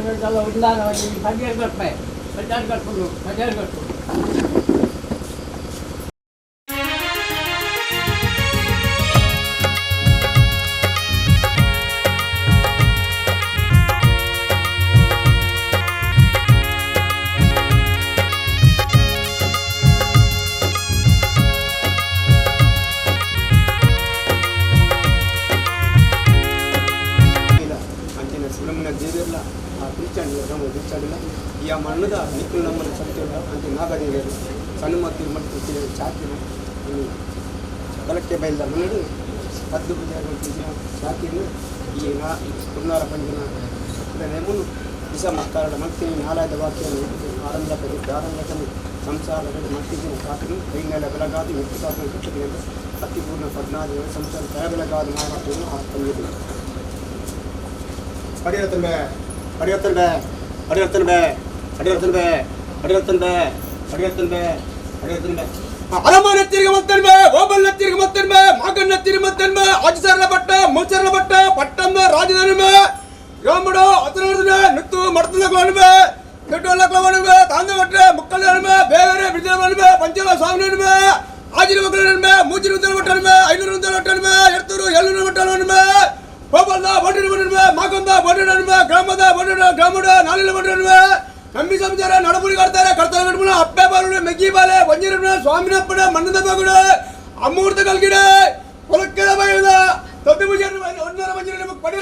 ಉಂದಾನ 12 ರೂಪಾಯಿ 12 ಕಟ್ಕೊಂಡು 12 ಕಟ್ಕೊಂಡು. ಇಲ್ಲ ಅಂಚಿನ ಸುಬ್ರಹ್ಮಣ್ಯ ದೇವಿರ್ಲ ಆ ಪಿಲ್ಚಾಂಡಿಲ್ಲ ಗ್ರಾಮ ಪಿಲ್ಚಾಂಡಿಲ್ಲ ಈ ಆ ಮಣ್ಣದ ನಿಕ್ಕಲು ನಮ್ಮನ್ನು ಸತ್ಯಲ್ಲ ಅಂಚೆ ನಾಗದೇವಿಯರು ಸಣ್ಣ ಮತ್ತು ಮತ್ತು ಚಾಕಿನ ಈ ಕಲಕ್ಕೆ ಬಯಲ್ದ ಮಣ್ಣು ಪದ್ದು ಪೂಜೆ ಚಾಕಿನ ಈ ನಾ ಕುನ್ನಾರ ಪಂಜಿನ ನೇಮುನು ದಿಸ ಮಕ್ಕಳ ಮತ್ತೆ ನಾಲಾಯದ ವಾಕ್ಯವನ್ನು ಆರಂಭ ಆರಂಭ ಸಂಸಾರ ಮತ್ತಿನ ಕಾಕನು ಕೈನೆಲ ಬೆಳಗಾದಿ ಮೆಟ್ಟು ಕಾಕನು ಕಟ್ಟಿದ ಅತಿಪೂರ್ಣ ಪದ್ನಾದಿ ಸಂಸಾರ ತಯ ಬೆಳಗಾದ ಮಾರಾಟವನ್ನು ಆ ತಂದಿದ್ದರು. ಅಡಿಯತ್ತನ್ಬೆ ಅಡಿಯತ್ತನ್ಬೆ ಅಡಿಯತ್ತನ್ಬೆ ಅಡಿಯತ್ತನ್ಬೆ ಅಡಿಯತ್ತನ್ಬೆ ಅಡಿಯತ್ತನ್ಬೆ ಅಡಿಯತ್ತನ್ಬೆ ಅರಮನೆ ತಿರುಗಿ ಮತ್ತನ್ಬೆ ಓಬಲ್ನ ತಿರುಗಿ ಮತ್ತನ್ಬೆ ಮಾಗನ್ನ ತಿರುಗಿ ಮತ್ತನ್ಬೆ ಆಜಸರ್ಲ ಪಟ್ಟ ಮೂಚರ್ಲ ಪಟ್ಟ ಪಟ್ಟಂದ ರಾಜಧನುಬೆ ಗ್ರಾಮಡು ಅತನರ್ದನೆ ನುತ್ತು ಮಡತನಕ್ಲನುಬೆ ಕೆಟ್ಟೋಲಕ್ಲವನುಬೆ ತಾಂದ ಮಟ್ರೆ ಮುಕ್ಕಲನುಬೆ ಬೇವರೆ ಬಿಜಲವನುಬೆ ಪಂಚಲ ಸ್ವಾಮಿನುಬೆ ಆಜಿನ ಮಕ್ಕಳನುಬೆ ಮೂಚಿನ ಉದ್ದಲ ಮಟ್ಟನುಬೆ 500 ಉದ್ದಲ ಮಟ್ಟನುಬೆ ಎರ್ತೂರು 700 ಮಟ್ಟನುಬೆ கோபால்தா போட்டு மாக்கந்தா போட்டு கிராமதா போட்டு கிராமடா நாளில் போட்டு நம்பி சம்சார நடமுறை கடத்தார கடத்தார கட்டுமுனா அப்பே பாலு மெக்கி பாலே வஞ்சிரம்னா சுவாமினப்பட மன்னந்த பாகுடு அம்மூர்த்த கல்கிடு கொலக்கல பயிலா தொத்து பூஜை ஒன்னரை வஞ்சிரம் நமக்கு படி.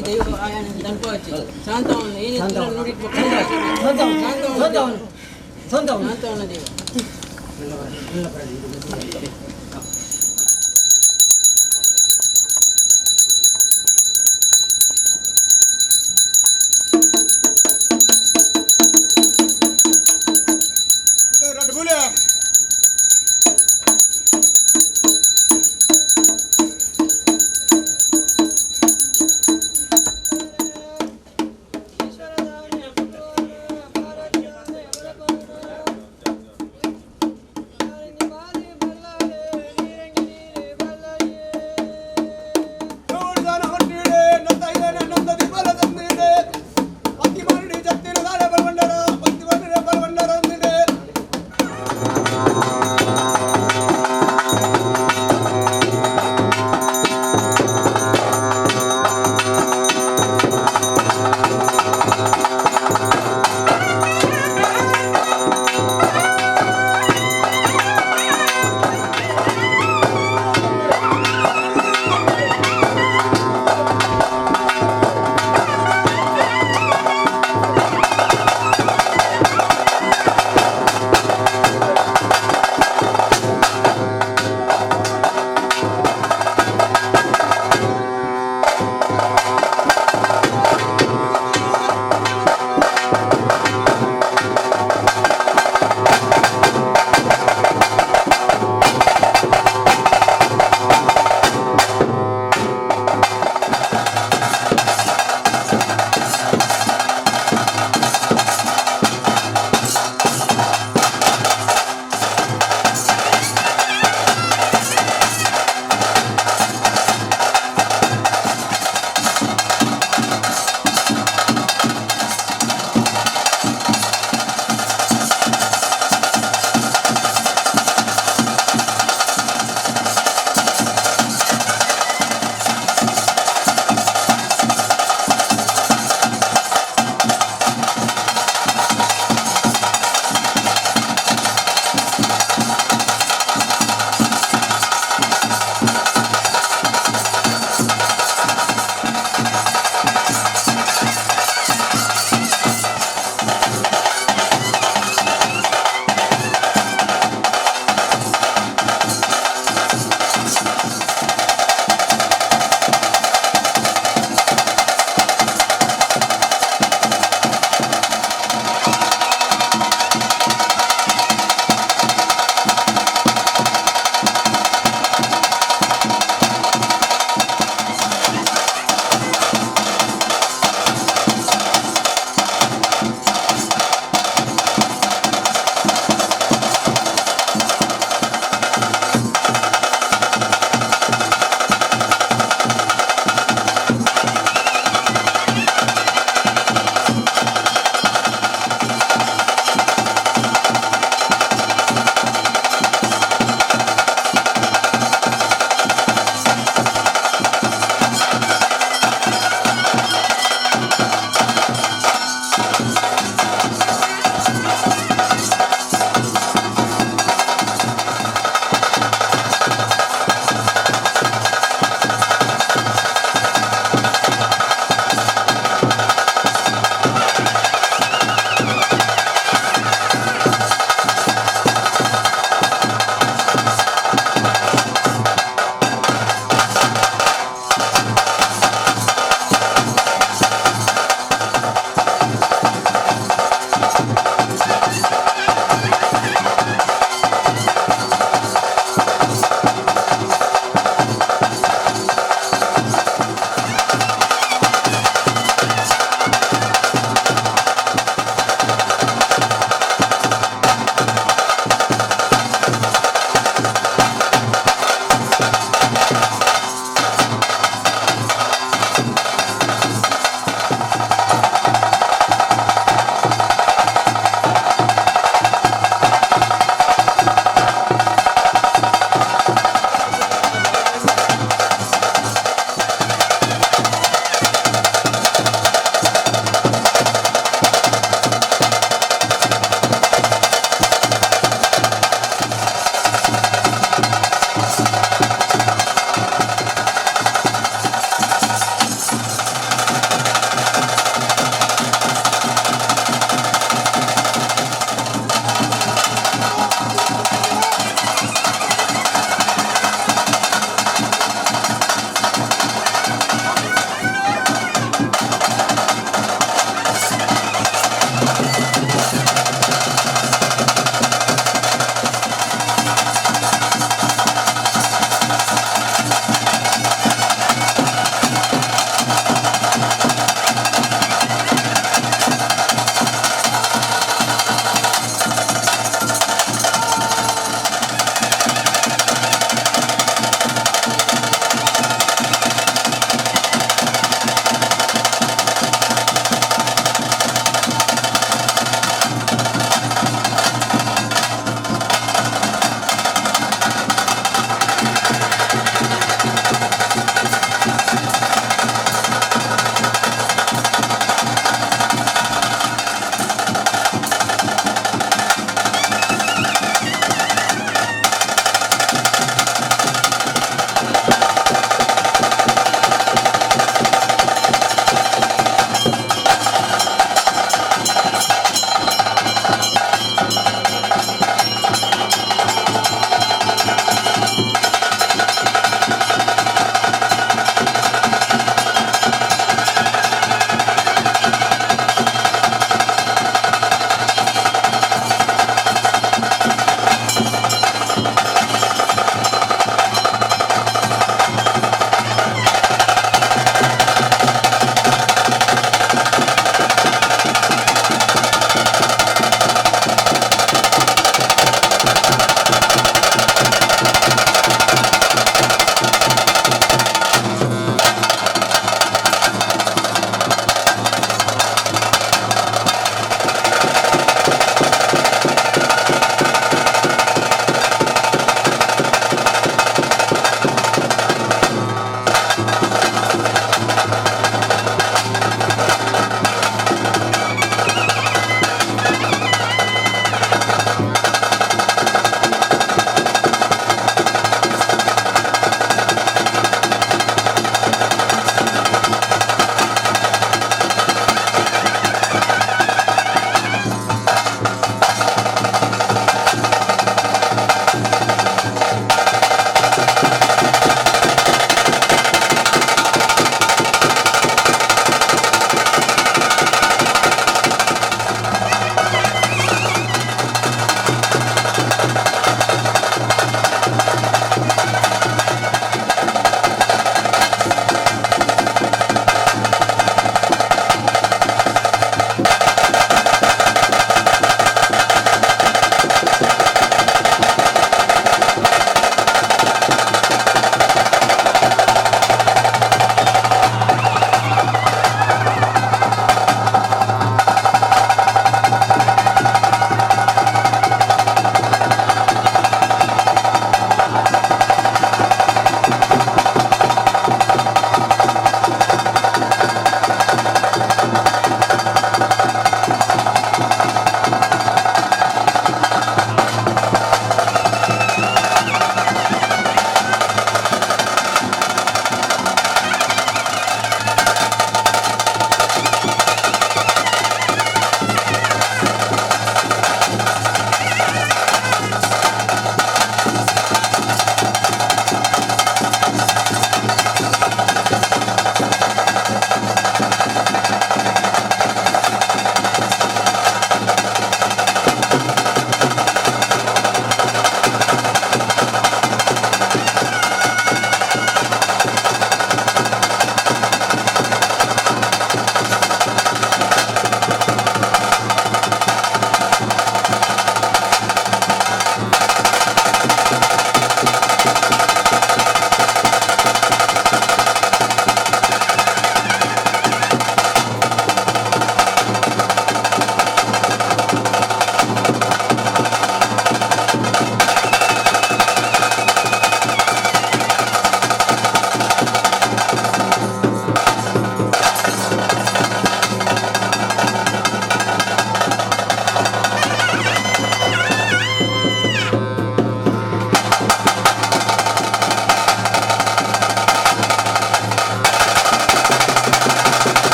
ದೈವ ಆಯನ ದನ್ಪಾಚಿ ಶಾಂತವನ್ನ ಏನಿತ್ತು ನುಡಿ ಶಾಂತವನ್ನ ಶಾಂತವನ್ನ ದೈವ. ರಡ್ಡು ಬೂಲೆ.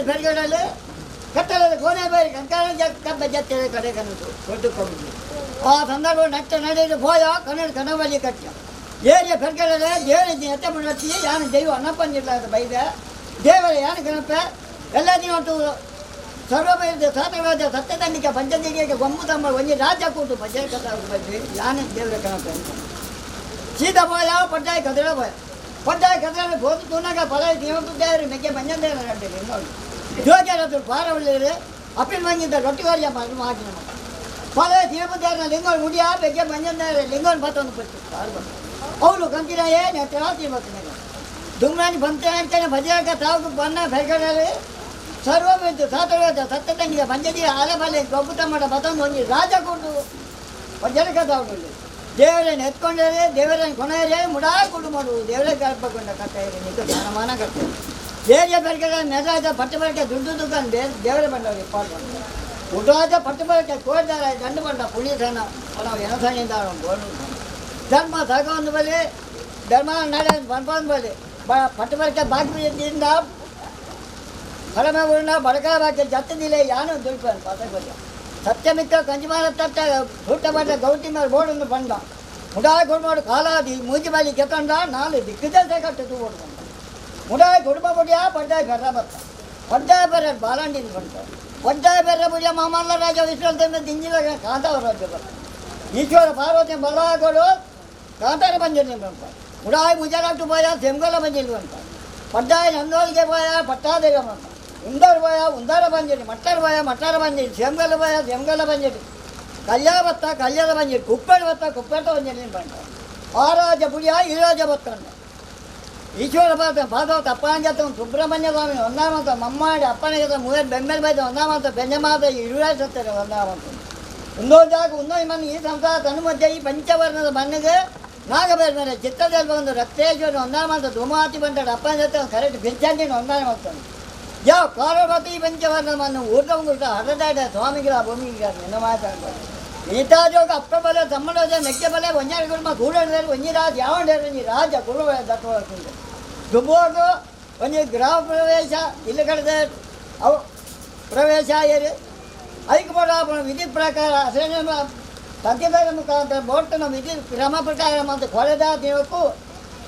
ಪೆರ್ಗಡಲು ಕತ್ತಲದ ಕೋಣೆ ಬೇರೆ ಕಂಕಾರ ಕಬ್ಬ ಜತ್ತೆರೆ ಕಡೆ ಕನಸು ಕೊಟ್ಟು ಆ ಸಂದರ್ಭ ನಟ್ಟ ನಡೆದು ಪೋಯ ಕನ್ನಡ ಕನವಲ್ಲಿ ಕಟ್ಟ ಏರಿಯ ಪೆರ್ಗಡಲೆ ದೇವರ ಎತ್ತ ಮುಂಡತ್ತಿ ಯಾನು ದೈವ ಅನ್ನಪ್ಪಂಜಿಲ್ಲ ಬೈದ ದೇವರ ಯಾನು ಕನಪೆ ಎಲ್ಲ ದಿನ ಉಂಟು ಸರ್ವಭೈರದ ಸಾತರಾಜ ಸತ್ಯದಂಡಿಕೆ ಪಂಚದಿಗೆ ಗೊಂಬು ತಮ್ಮ ಒಂಜಿ ರಾಜ್ಯ ಕೂಟು ಪಂಚಾಯತ್ ಬಂದು ಯಾನು ದೇವರ ಕನಪೆ ಅಂತ ಸೀತಾ ಪೋಯ ಪಡ್ಡಾಯ ಕದರ ಪೋಯ ಪಡ್ಡಾಯ ಕದರ ಗೋದು ತೂನಾಗ ಪಲಾಯ ದೇವರು ಮೆಕ್ಕೆ ಮಂಜಂದೇವರ ಇನ್ನೊಂದು ಜೋಗ್ಯರದು ಪಾರವಳ್ಳಿರು ಅಪ್ಪಿನ ಮಂಜಿದ್ದ ರೊಟ್ಟಿ ವಾರಿಯ ಮಾಟಿನ ಪಲಾಯ ದೇವದೇವರ ಲಿಂಗೋನ್ ಮುಡಿಯ ಬೆಗ್ಗೆ ಮಂಜಂದೇವರ ಲಿಂಗೋನ್ ಬತ್ತೊಂದು ಪಟ್ಟು ಅವಳು ಕಂತಿನಾಯೇ ನೆಟ್ಟ ತಿರ್ಬತ್ತಿನ ದುಮ್ರಾಣಿ ಬಂತೆ ಅಂತಾನೆ ಭಜಕ ತಾವು ಬನ್ನ ಬೆಳಗಡಲಿ ಸರ್ವವಿದ್ದು ಸಾತರಾಜ ಸತ್ಯದಂಗಿಗೆ ಪಂಚದಿ ಆಲಬಲೆ ಗೊಬ್ಬು ತಮ್ಮಡ ಬತ್ತೊಂದು ಒಂಜಿ ರಾಜ ಕೊಟ್ಟು ಜನಕ ತಾವು ದೇವರನ್ನು ಎತ್ಕೊಂಡರೆ ದೇವರನ್ನು ಕೊನೆಯರೆ ಮುಡಾ ಕುಡು ಮಾಡು ದೇವರೇ ಗರ್ಭಗೊಂಡ ಕಟ್ಟಾಯಿರಿ ನಿಂತು ದಾನಮಾನ ಕಟ್ಟಾರೆ ದೇವರ ಬೆಳಗ್ಗೆ ನೆರಾಜ ಪಟ್ಟು ಬಳಕೆ ದುಡ್ಡು ದುಡ್ಡು ದೇವರ ಬಂಡವರು ಇಪ್ಪಾಡು ಉಡಾಜ ಪಟ್ಟು ಬಳಕೆ ಕೋಡ್ದಾರ ದಂಡು ಬಂಡ ಪುಣ್ಯಧನ ನಾವು ಎನಸನಿಂದ ಧರ್ಮ ಸಾಗೋಂದು ಬಲಿ ಧರ್ಮ ನಡೆ ಬನ್ಪಂದು ಬಲಿ ಬ ಪಟ್ಟು ಬಳಕೆ ಬಾಕಿ ಕಡಿಮೆ ಊರಿನ ಬಡಕ ಬಾಕಿ ಜತ್ತದಿಲ್ಲ ಯಾನು ದುಡ್ಡು ಪತ್ತ ಸತ್ಯಮಿಕ್ಕ ಕಂಜಿಮಾರ ತಟ್ಟ ಊಟ ಬಂದ ಗೌಟಿ ಮೇಲೆ ಬೋಡೊಂದು ಬಂದ ಮುಡಾಯ ಕೊಡ್ಮಾಡು ಕಾಲಾದಿ ಮೂಜಿ ಬಾಲಿ ಕೆತ್ತಂಡ ನಾಲು ದಿಕ್ಕದಲ್ಸೆ ಕಟ್ಟು ತೂ ಬಂದ ಮುಡಾಯ ಕುಡುಬ ಬುಡಿಯ ಪಡ್ಡಾಯ ಬೆರ್ರ ಬತ್ತ ಪಡ್ಡಾಯ ಬೆರ್ರ ಬಾಲಾಂಡಿನ ಬಂತ ಪಡ್ಡಾಯ ಬೆರ್ರ ಬುಡಿಯ ಮಾಮಲ್ಲ ರಾಜ ವಿಶ್ವಂತ ದಿಂಜಿಲ ಕಾಂತಾವ ರಾಜ ಬತ್ತ ಈಶ್ವರ ಪಾರ್ವತಿ ಬಲಾಗಳು ಕಾಂತಾರ ಬಂದಿರ್ಲಿ ಬಂತ ಮುಡಾಯ ಮುಜರಾಟು ಬಾಯ ಸೆಂಗಲ ಬಂದಿಲ್ಲ ಅಂತ ಪಡ್ಡಾಯ ನಂದೋಲಿಗೆ ಬಾಯ ಪಟ್ಟಾದೇವ ಬಂತ ಉಂದಾರ ಬಾಯ ಉಂದಾರ ಬಂದಿರಿ ಮಟ್ಟಾರ ಬಾಯ ಮಟ್ಟಾರ ಬಂದಿರಿ ಸೆಂಗಲ ಬಾಯ ಸೆಂಗಲ ಬಂದಿರಿ ಕಲ್ಯಾಣ ಬತ್ತ ಕಲ್ಯಾಣ ಬಂದಿರಿ ಕುಪ್ಪೇಡು ಬತ್ತ ಕುಪ್ಪೇಟ ಬಂದಿರಿ ಬಂತ ಆ ರಾಜ ಪುಡಿಯ ಈ ರಾಜ ಬತ್ತಂಡ ಈಶ್ವರ ಪಾದ ಪಾದವ ತಪ್ಪಾಂಜತ ಸುಬ್ರಹ್ಮಣ್ಯ ಸ್ವಾಮಿ ಒಂದಾಮಂತ ಮಮ್ಮಾಡಿ ಅಪ್ಪನಿಗೆ ಮೂವರ್ ಬೆಮ್ಮೆಲ್ ಬೈದ ಒಂದಾಮಂತ ಬೆನ್ನೆಮಾದ ಇರುವೆ ಸತ್ತರೆ ಒಂದಾಮಂತ ಒಂದೊಂದು ಜಾಗ ಒಂದೊಂದು ಮನೆ ಈ ಸಂಸಾರ ತನು ಮಧ್ಯೆ ಈ ಪಂಚವರ್ಣದ ಮಣ್ಣಿಗೆ ನಾಗಬೇರ ಮೇಲೆ ಚಿತ್ತದಲ್ಲಿ ಬಂದು ರಕ್ತೇಶ್ವರ ಒಂದಾಮಂತ ಧೂಮಾತಿ ಬಂದಾಡ ಅಪ್ಪನ ಜೊತೆ ಕರೆಕ್ಟ್ ಬಿರ್ಚಂಡಿನ ಒಂದಾಮಂತ ಯಾವ ಕಾರೋಬಾತಿ ಈ ಪಂಚವರ್ಣ ಮಣ್ಣು ಊಟ ಉಂಗುಟ ಹರದಾಡ ಸ್ವಾಮಿಗಳ ಭೂಮಿಗೆ ನಿನ್ನ ಮಾತಾಡ್ಬೋದು ಈತಾಜೋಗ ಅಪ್ಪ ಬಲೆ ತಮ್ಮಡೋಜ ಮೆಕ್ಕೆ ಬಲೆ ಒಂಜಾರ ಕುಟುಂಬ ಕೂಡೋಣ ಒಂಜಿ ರಾಜ ಯಾವಂಡೇರು ಒಂಜಿ ರಾಜ ಕುರುಬ ದಟ್ಟುಂಡು ದುಬೋಡು ಒಂಜಿ ಗ್ರಾಮ ಪ್ರವೇಶ ಇಲ್ಲಿ ಕಡೆದ ಅವು ಪ್ರವೇಶ ಏರಿ ಐಕ್ ಬೋಡ ವಿಧಿ ಪ್ರಕಾರ ಅಸೇನ ತಂತಿದಾರ ಮುಖಾಂತರ ಬೋಟನ ವಿಧಿ ಕ್ರಮ ಪ್ರಕಾರ ಮತ್ತು ಕೊಳೆದ ದಿನಕ್ಕೂ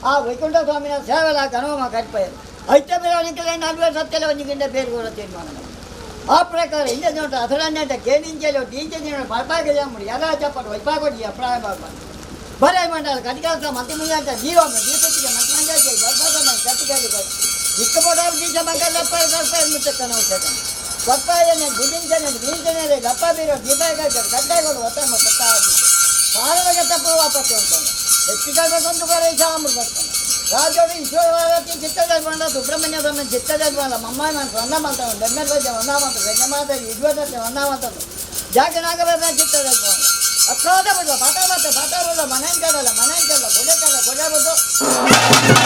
ಆ ವೈಕುಂಠ ಸ್ವಾಮಿನ ಸೇವೆಲ ಕನವಮ ಕಟ್ಪಯರು ಐತೆ ಬಿರಾಣಿಕಲೆ ನಲ್ವೇ ಸತ್ಯಲೆ ಒಂಜಿ ಗಿಂಡ ಬೇರು ಕೂಡ ತೀರ್ಮಾನ ಆ ಪ್ರಕಾರ ಇಲ್ಲ ನೋಟ ಅಸರನ್ನೆಂಟ ಕೇಳಿಂಚೆಲೋ ಟೀಂಚೆ ಪರ್ಪಾಗ ಜಾಮುಡಿ ಎಲ್ಲ ಚಪ್ಪಡು ವೈಪಾಕೊಡಿ ಅಪ್ರಾಯ ಬಾಬ ಬರೇ ಮಂಡಲ ಕಟಿಕಾಸ ಮಂತಿ ಮುಂಜಾಂತ ಜೀವ ದೀಪತ್ತಿಗೆ ಮಂತಿ ಮಂಜಾಚೆ ಬರ್ಪಾಗ ಕಟ್ಟಿಕಾಲಿ ಇಕ್ಕಪೋಡ ದೀಶ ಮಂಗಲ ಲಪ್ಪ ಗರ್ಪ ಮುಚ್ಚಕ್ಕನ ಕೊಪ್ಪಾಯನೆ ಗುಡಿಂಚನೆ ಬೀಂಚನೆ ಲಪ್ಪ ಬೀರೋ ದೀಪಾಯ ಕಡ್ಡಾಯಗಳು ಒತ್ತ ಕೊಟ್ಟ ಪಾರವಾಗ ತಪ್ಪ ವಾಪಸ್ ಉಂಟು ಹೆಚ್ಚು ಕಡಿಮೆ ಕೊಂದು ಬರೋ ಶಾಮುಡು ಬರ್ತಾನೆ ರಾಜೋಡು ಈಶ್ವರ ಚಿತ್ತದಲ್ಲಿ ಬಂದ ಸುಬ್ರಹ್ಮಣ್ಯ ಸ್ವಾಮಿ ಚಿತ್ತದಲ್ಲಿ ಬಂದ ಮಮ್ಮಾಯಿ ಮಂತ್ರ ಒಂದ ಮಂತ್ರ ಬೆಮ್ಮೆಲ್ ಬಜ್ಜೆ ಒಂದ ಮಂತ್ರ ಬೆನ್ನಮಾತ ಇದ್ವದತ್ತೆ ಒಂದ ಮಂತ್ರ ಜಾಗನಾಗಬೇಕ ಚಿತ್ತದಲ್ಲಿ ಬಂದ ಅಕ್ರೋಧ ಬಿಡುವ ಪಾಠ ಮಾತ್ರ ಪಾಠ ಬಿಡುವ ಮನೆ ಕಡಲ್ಲ ಮನೆ ಕಡಲ್ಲ ಕೊಡೆ ಕಡಲ್ಲ ಕೊಡೆ ಬಿಟ್ಟು.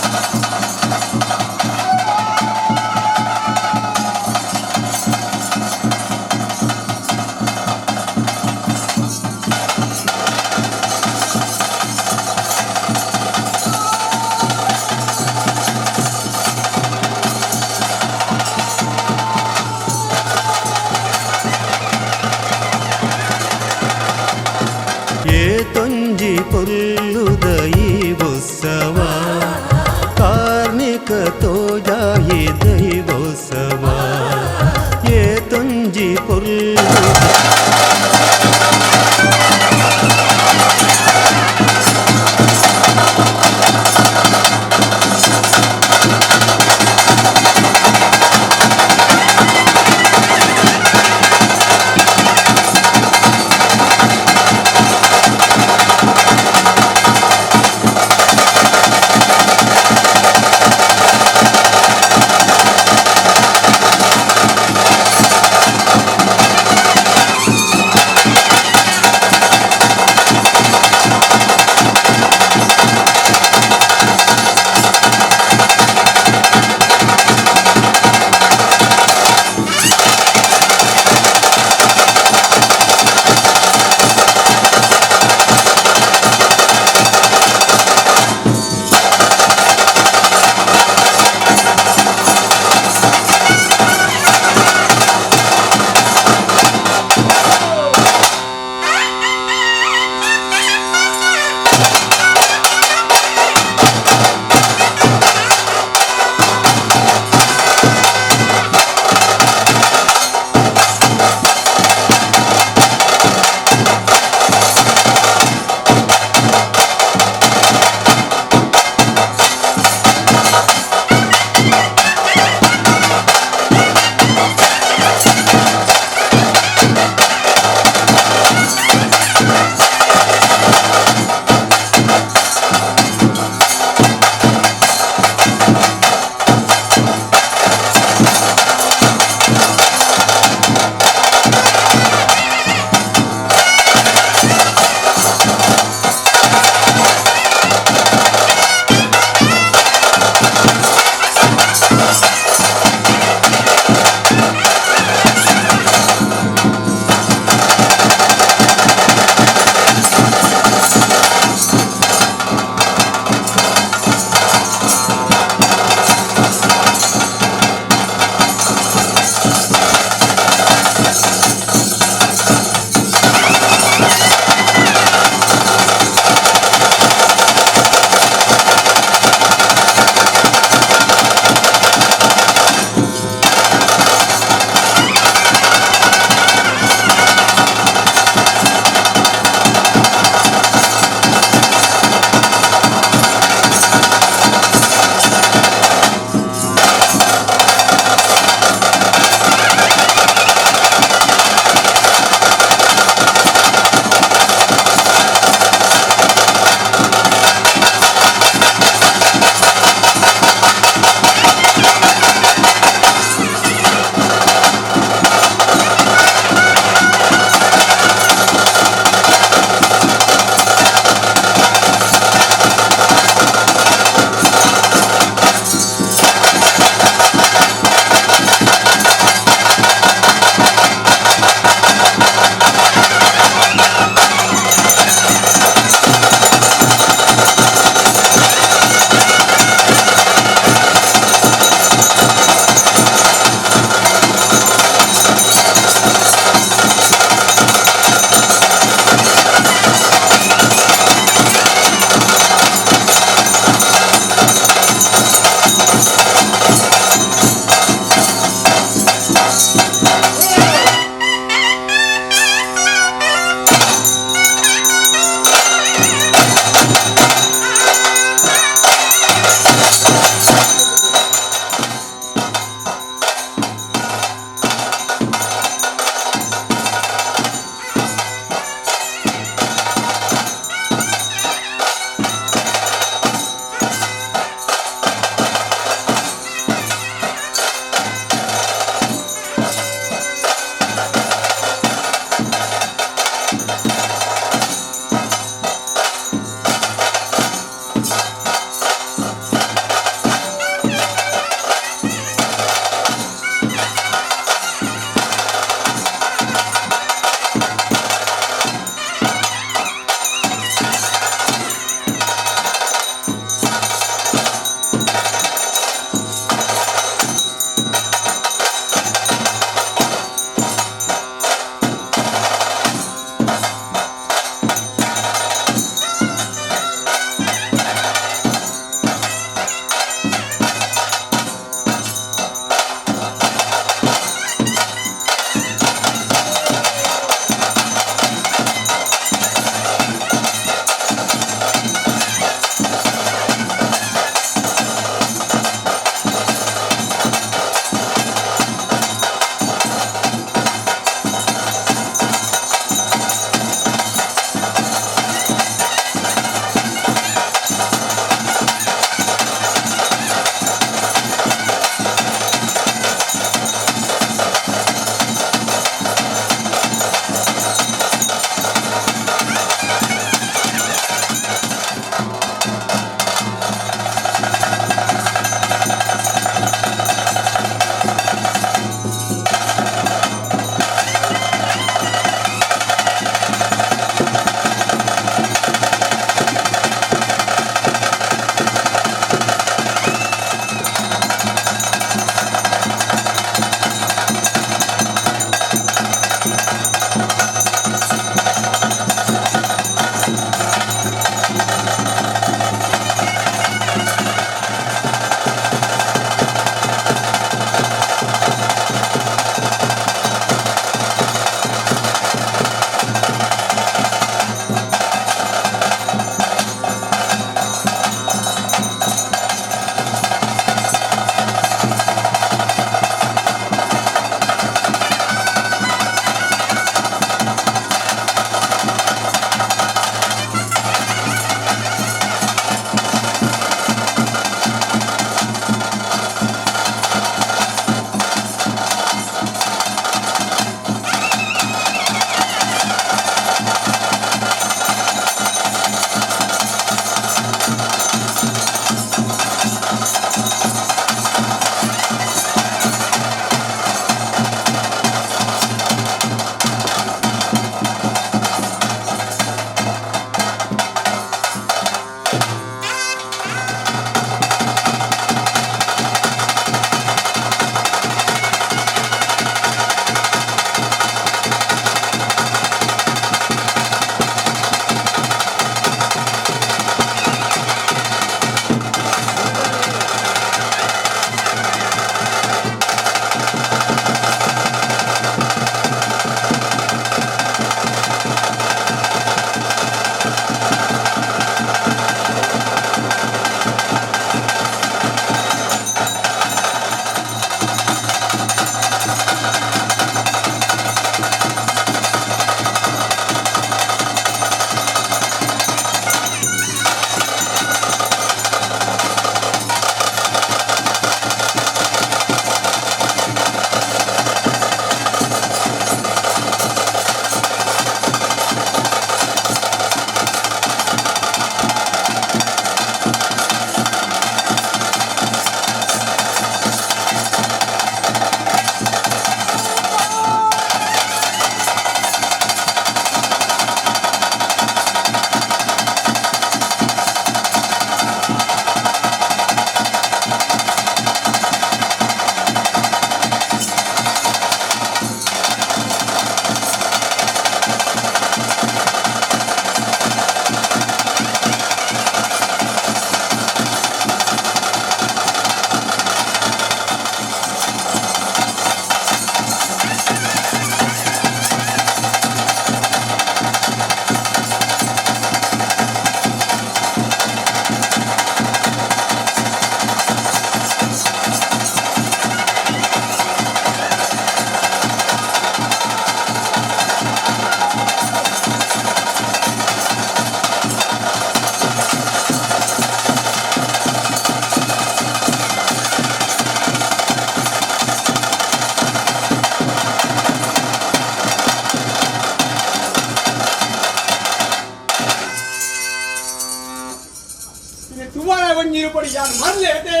ಒಂಜಿ ರೂಪಾಯಿ ಯಾನ್ ಮರ್ಲೆ ಅದೇ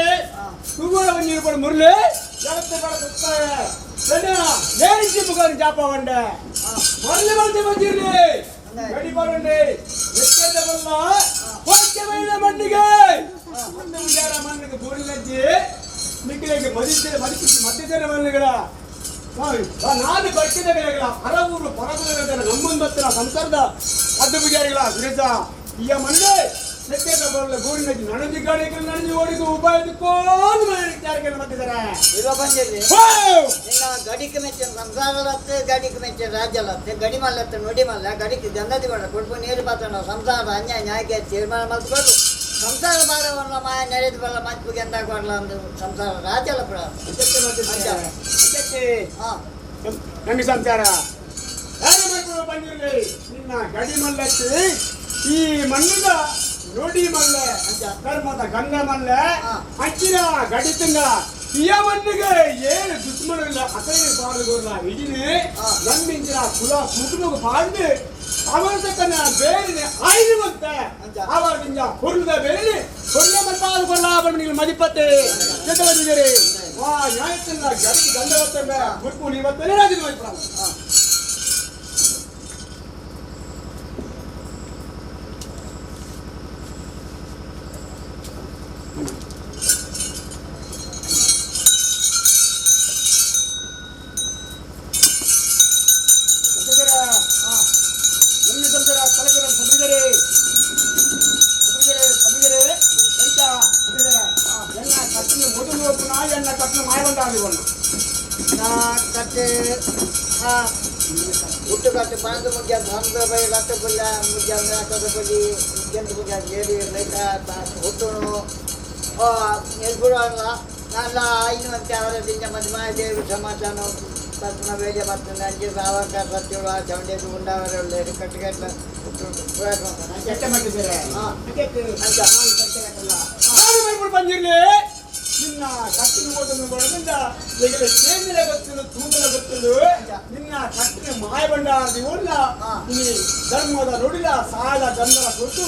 ತೂಗೋಳ ಒಂಜಿ ರೂಪಾಯಿ ಮುರ್ಲೆ ಜಗತ್ತೆ ಬಡ ಸುತ್ತಾಯ ಏನಿಸಿ ಮುಖ ಜಾಪ ಬಂಡೆ ಮರ್ಲೆ ಬರ್ತೆ ಬಂದಿರ್ಲಿ ಗಡಿ ಬರಂಡೆ ಎಚ್ಚರದ ಬಲ್ಲ ಹೋಕ್ಕೆ ಬೈದ ಮಣ್ಣಿಗೆ ವಿಚಾರ ಮಣ್ಣಿಗೆ ಬೋರಿಲಜ್ಜಿ ನಿಕ್ಕಲಿಗೆ ಮದಿತೆ ಮದಿಪಿಸಿ ಮಧ್ಯಜನ ಮಣ್ಣಿಗಳ ನಾನು ಬರ್ಕಿದ ಬೆಲೆಗಳ ಹಲವೂರು ಪರಗುಲ ನಮ್ಮೊಂದತ್ತಿನ ಸಂಸಾರದ ಅದ್ದು ಪೂಜಾರಿಗಳ ಸುರೇಶ ಈ ಮಣ್ಣೆ ಸತ್ಯದ ಬರಲ ಗೋರಿನಜ್ಜಿ ನನಜಿ ಗಾಡಿಗಳು ನನಜಿ ಓಡಿಗೆ ಉಪಾಯದಕ್ಕೋನು ಮನೆ ಮತ್ತಿದ್ದಾರೆ ಇರೋ ಬಂದಿರ್ಲಿ ನಿನ್ನ ಗಡಿಗೆ ಮೆಚ್ಚಿನ ಸಂಸಾರಲತ್ತೆ ಗಡಿಗೆ ಮೆಚ್ಚಿನ ರಾಜ್ಯಲತ್ತೆ ಗಡಿ ಮಲ್ಲತ್ತೆ ನುಡಿ ಮಲ್ಲ ಗಡಿಗೆ ಗಂಧದಿ ಬೇಡ ಕೊಡ್ಪು ನೀರು ಪಾತ್ರ ಸಂಸಾರ ಅನ್ಯಾಯ ನ್ಯಾಯಕ್ಕೆ ತೀರ್ಮಾನ ಮಲ್ತ್ಕೊಡು ಸಂಸಾರ ಬಾರವಲ್ಲ ಮಾಯ ನೆರೆದು ಬರಲ್ಲ ಮಂಚುಗೆ ಎಂದಾಗ ಬರಲ್ಲ ಅಂದು ಸಂಸಾರ ರಾಜ್ಯಲ ಕೂಡ. ಹಾಂ ನಮಗೆ ಸಂಸಾರ ಯಾರು ಮಾಡ್ಕೊಂಡು ಬಂದಿರಲಿ ನಿನ್ನ ಗಡಿ ಮಲ್ಲತ್ತಿ ಈ ಮಣ್ಣಿನ ನುಡಿ ಮಲ್ಲೆ ಧರ್ಮದ ಗಂಧ ಮಲ್ಲೆ ಅಕ್ಕಿನ ಗಡಿ ತಿಂದ ಈ ಮಣ್ಣಿಗೆ ಏನು ದುಶ್ಮನಿಲ್ಲ ಅಸಲಿ ಪಾಡುಗೋಲ್ಲ ಇಡಿನಿ ನಮ್ಮಿಂಚಿನ ಕುಲ ಕುಟುಂಬ ಪಾಡ್ದು ಅವರ ಬೇರೆ ಆಯ್ದುವಂತೆ ಅವರಿಂದ ಹುರುಳದ ಬೇರೆ ಹುರುಳ ಮತ್ತಾದ ಕೊಲ್ಲ ನೀವು ಮದಿಪತ್ತೆ ಜೊತೆ ವಾ ನ್ಯಾಯತ್ತಿಲ್ಲ ಗಡಿಗೆ ಗಂಧ ಬರ್ತಂಬೆ ಮುಟ್ಕು ಇವತ್ತೇ ರಾಜ್ಯದ ಮೈಪುರ. ಹುಟ್ಟು ಕಟ್ಟು ಪಣದ ಮುಗ್ಯ ಧರ್ಮದ ಬೈ ಲಟ್ಟ ಗುಲ್ಲ ಮುಗ್ಯ ಕದ ಬಲಿ ಮುಗ್ಯಂತ ಮುಗ್ಯ ಏರಿ ಲೈಟ ಹುಟ್ಟುನು ಎಲ್ಬುಡು ಅಲ್ಲ ನಲ್ಲ ಐನು ಅಂತ ಅವರ ದಿಂಜ ಮದ್ಮ ದೇವಿ ಸಮಾಚಾರ ಪತ್ನ ಬೇಜ ಪತ್ನ ಅಂಜಿ ಸಾವಕ ಸತ್ಯುಳು ಆ ಚೌಂಡೇದು ಉಂಡಾವರ ಕಟ್ಟು ಕಟ್ಟ ಬಂದಿರಲಿ ನಿನ್ನ ಕಟ್ಟಿನ ಓದನ್ನು ಒಳಗಿಂದ ಈಗಲೇ ಚೇಂದಿನ ಗೊತ್ತಿಲ್ಲ ತೂಂದಲ ಗೊತ್ತಿಲ್ಲ ನಿನ್ನ ಕಟ್ಟಿನ ಮಾಯ ಬಂಡಾರದಿ ಉಳ್ಳ ಈ ಧರ್ಮದ ನುಡಿಲ ಸಾಲ ಗಂಧದ ಕೊಟ್ಟು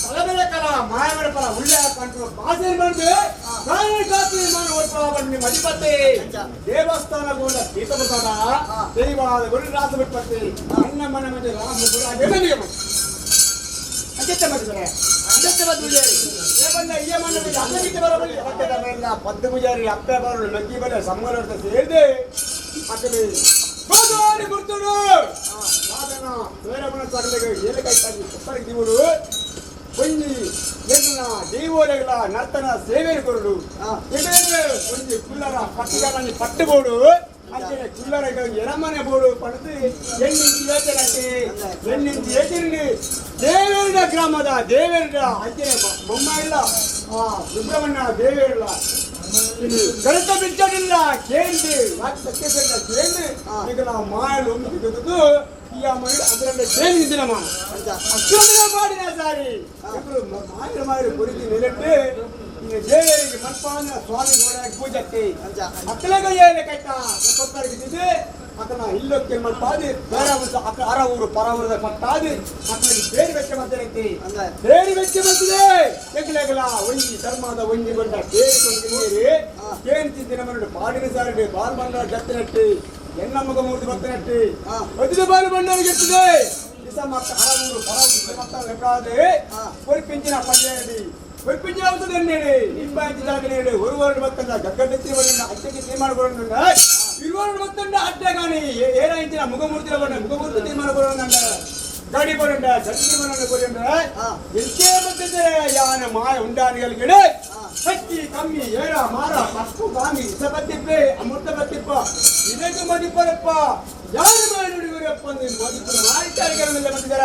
ತಲಬೆಲೆ ಕಲ ಮಾಯಮಡ ಪರ ಉಳ್ಳ ಕಂಟು ಭಾಷೆ ಬಂದು ನಾನು ಕಾತಿ ನಾನು ಒಪ್ಪ ಬನ್ನಿ ಮಧಿಪತಿ ದೇವಸ್ಥಾನಗೊಂಡ ಪೀಠಪ್ರಸಾದ ದೈವಾದ ಗುರು ರಾಸ ಬಿಟ್ಪತಿ ಅಣ್ಣ ಮನೆ ಮಧ್ಯೆ ರಾಸ ಗುರು ಅದೇ ನಿಯಮ ಅಂತ್ಯ ಮಾಡಿದ್ದಾರೆ ಪದ್ದು ಪೂಜಾರಿ ಅಪ್ಪೆ ಬರಲು ಲಗ್ಗಿ ಬರ ಸಂಬಳ ಸೇರಿದೆ ಅಕ್ಕಡೆ ಗೋದಾವರಿ ಗುರ್ತುಡು ಸಾಧನ ಬೇರಮನ ಸಗಲಿಗೆ ಏಲಕಾಯಿ ತಾಗಿ ಕೊಪ್ಪರಿಗೆ ದಿವುಡು ಒಂಜಿ ಎನ್ನ ದೇವೋಲೆಗಳ ನರ್ತನ ಸೇವೆ ಕೊರಡು ಒಂಜಿ ಕುಲ್ಲರ ಪಟ್ಟಿಗಾರನಿ ಪಟ್ಟುಬೋಡು ಅಂಚನೆ ಕುಲ್ಲರ ಎರಮನೆ ಬೋಡು ಪಡೆದು ಎಣ್ಣಿಂಚಿ ಏಚನಕ್ಕೆ ಎಣ್ಣಿಂಚಿ ಏಚಿರಿ ದೇವೇರ ಗ್ರಾಮದ ದೇವೇರ ಅಂಚನೆ ಬೊಮ್ಮಾಯಿಲ್ಲ ಆ ಸುಬ್ರಹ್ಮಣ್ಯ ದೇವೇರಲ್ಲ ಗಣಿತ ಬಿಚ್ಚಡಿಲ್ಲ ಕೇಂದ್ರ ಸತ್ಯಸೇನ ಕೇಂದ್ರ ಈಗ ನಾವು ಮಾಯಲು ಒಮ್ಮಿದ್ದು ಈ ಮನೆ ಅದರಲ್ಲಿ ಕೇಂದ್ರ ದಿನ ಅಕ್ಷರ ಮಾಡಿದ ಸಾರಿ ಮಾಯಲು ಮಾಯಲು ಕುರಿತು ನಿಲಟ್ಟು ಈಗ ದೇವರಿಗೆ ಮನ್ಪಾನ ಸ್ವಾಮಿ ಗೋಡೆ ಪೂಜಕ್ಕೆ ಅಕ್ಕಲಗ ಏನ ಕೈತ ಕೊತ್ತರಿಗೆ ಇದ್ದಿದ್ದು ಅಕ್ಕನ ಇಲ್ಲೊಕ್ಕೆ ಮಲ್ಪಾದಿ ಬೇರೆ ಅಕ್ಕ ಅರ ಊರು ಪರ ಊರದ ಪಟ್ಟಾದಿ ಅಕ್ಕನಿಗೆ ಬೇರೆ ವೆಚ್ಚ ಮಾಡ್ತಾರೆ ಬೇರೆ ವೆಚ್ಚ ಬಂದಿದೆ ಎಗ್ಲೆಗಲ ಒಂಜಿ ಧರ್ಮದ ಒಂಜಿ ಬಂಡ ಬೇರೆ ಕೊಂದಿರಿ ಏನ್ ತಿಂದಿನ ಮನಡು ಪಾಡಿನ ಸಾರಿ ಬಾಲ್ ಬಂಡ ಜತ್ತಿನಟ್ಟಿ ಎನ್ನ ಮುಗ ಮೂರ್ತಿ ಬತ್ತನಟ್ಟಿ ಅದಿದ ಬಾಲು ಬಂಡಾರಿಗೆ ಎತ್ತಿದೆ ಇಸ ಮಕ್ಕ ಅರ ಊರು ಪರ ಊರು ಮತ್ತ ಲೆಪ್ಪಾದೆ பொறுப்பிஞ்சிನ பள்ளியடி பொறுப்பிஞ்சிನ అవుతుంది ఎన్నేడు నింబాయించి జాగలేడు ஒரு వారు భక్తంగా గగ్గడెత్తి అట్టకి తీర్మానం కూడా ఇరువారు భక్తంగా అట్టే కానీ ఏరాయించిన ముఖమూర్తిలో పడిన ముఖమూర్తి తీర్మానం కూడా ఉందంట గడి పడుండ చట్టి తీర్మానం కూడా ఎంతే మధ్య యాన మాయ ఉండాని కలిగిడు சக்தி கம்மி ஏறா மாறா பப்பு காமி இசபத்திப்பே அமிர்த பத்திப்பா இதற்கு மதிப்பரப்பா யாரு மாறிவிடுகிறப்ப மதிப்பு மாறிட்டார்கள் இல்லை மதிக்கிற